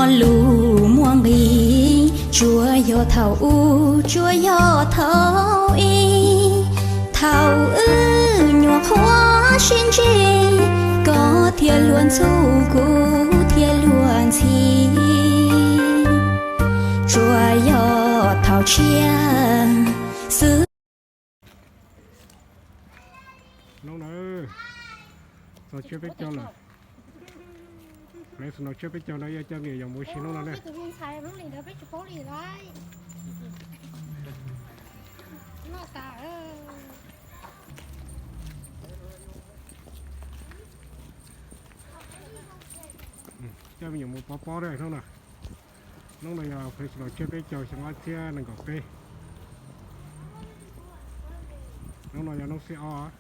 Lus muaj nqis, tsuas yog thaum u, tsuas yog thaum i, thaum wb nyuam qhuav sib ntsib, koj thiaj luag ntxhi, kuv thiaj luag ntxhi, tsuas yog thaum tshiab xwb. Hnub no txog tsiab peb caug lawm. Hnub no tsiab peb caug no yog coj me nyuam yaus mus ua si hnub no ne. Coj me nyuam mus pov pob hnub no. Hnub no yog peb los tsiab peb caug xyoo ob txhiab nees nkaum peb. Hnub no yog hnub xiab ob.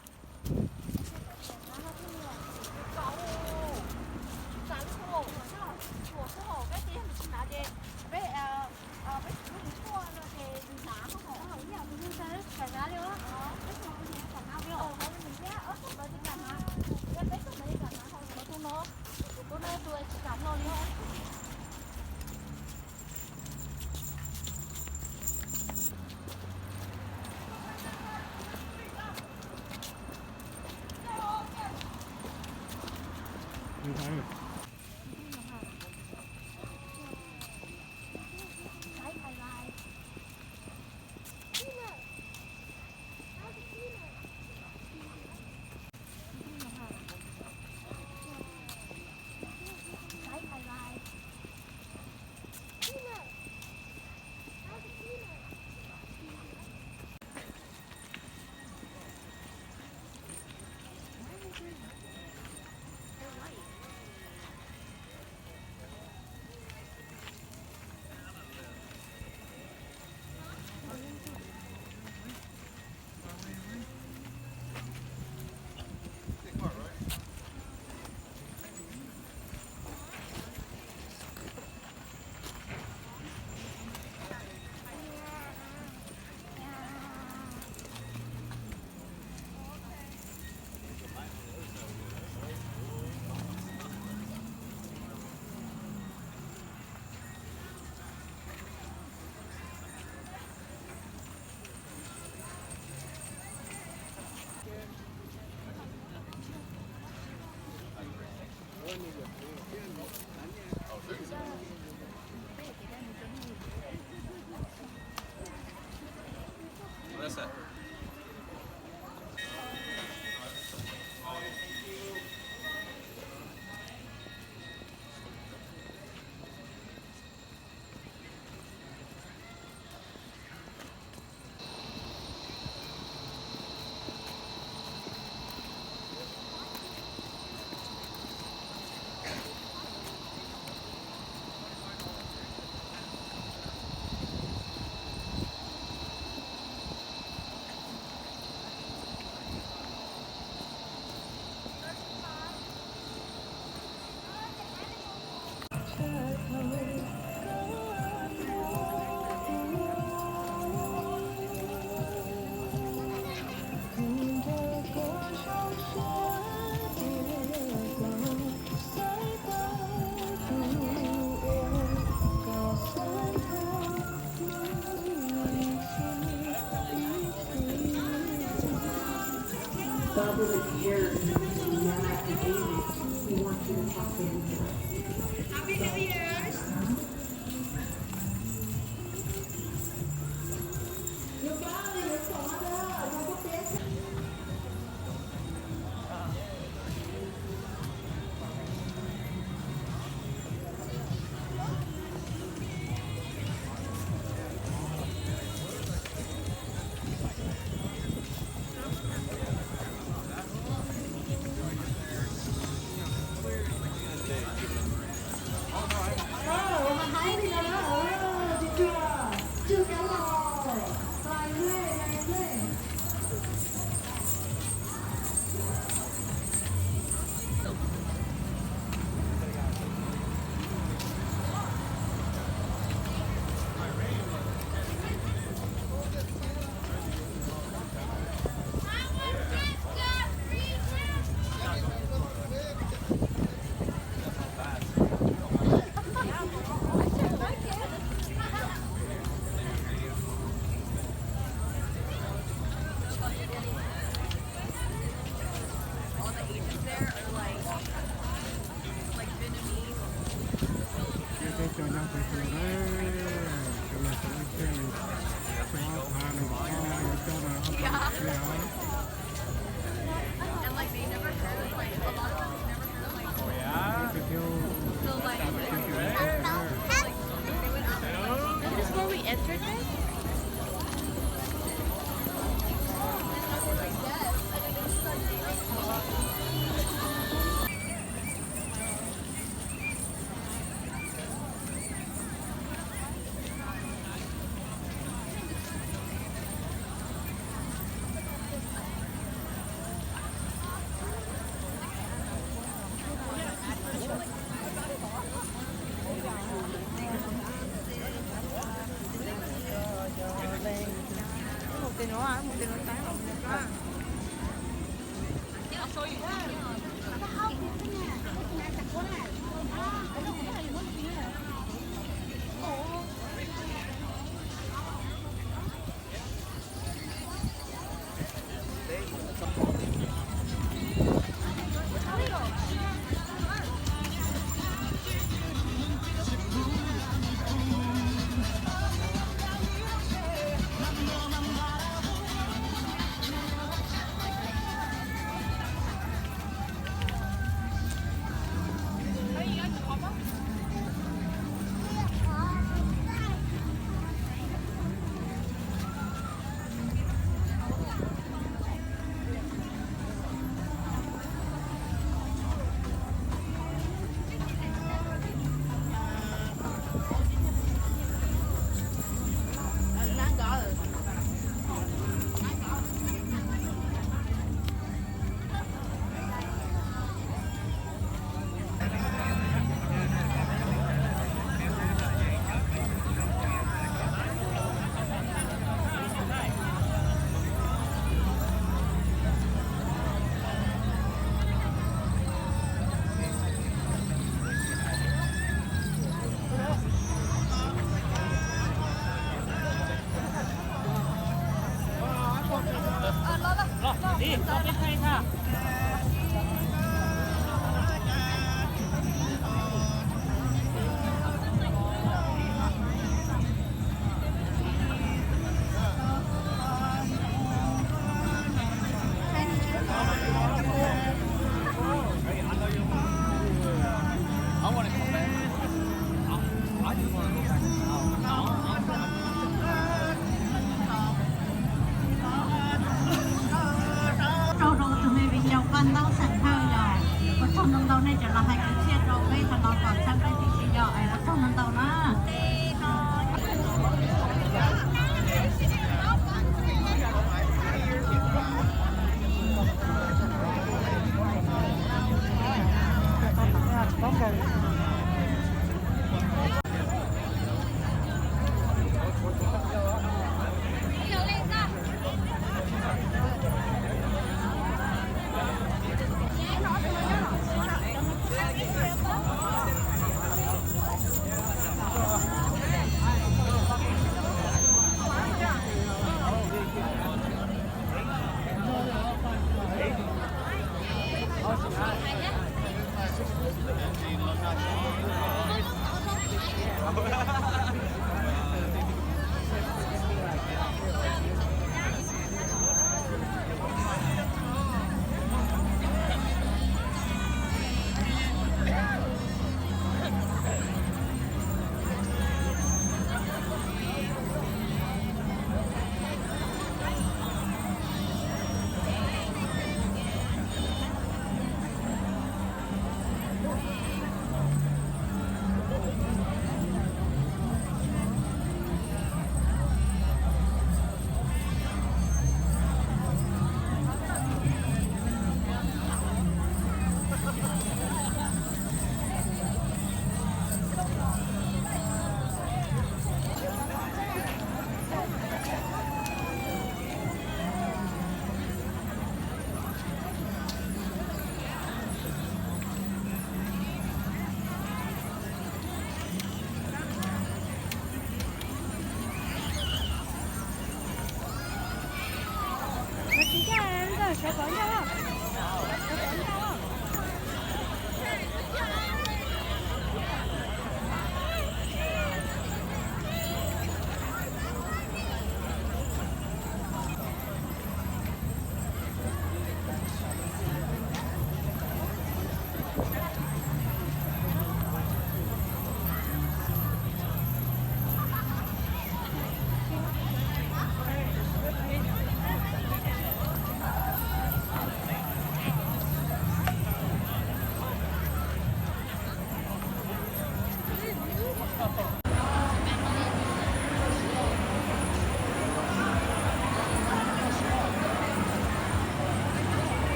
Tus no, tus no xyov ua tiag li, xyov ob phav no, ob phav no coj no ob phav xiab. And like they never heard, like a lot of them never heard, like, so like, like, they would ask, like, they would ask, like, this is where we entered this? Rau rau tus me viv ncaus koj ntaub xeem Hawj yog, ua tsaug ntau ntau nej tseem los hais kwv txhiaj rau peb qhov no kom txhawb peb tib si yog, ua tsaug ntau ntau na.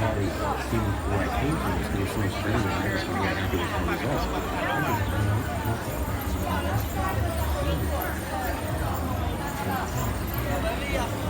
Very soon, like, eight years, they soon started, and I just forget how to do it results. I just, you know,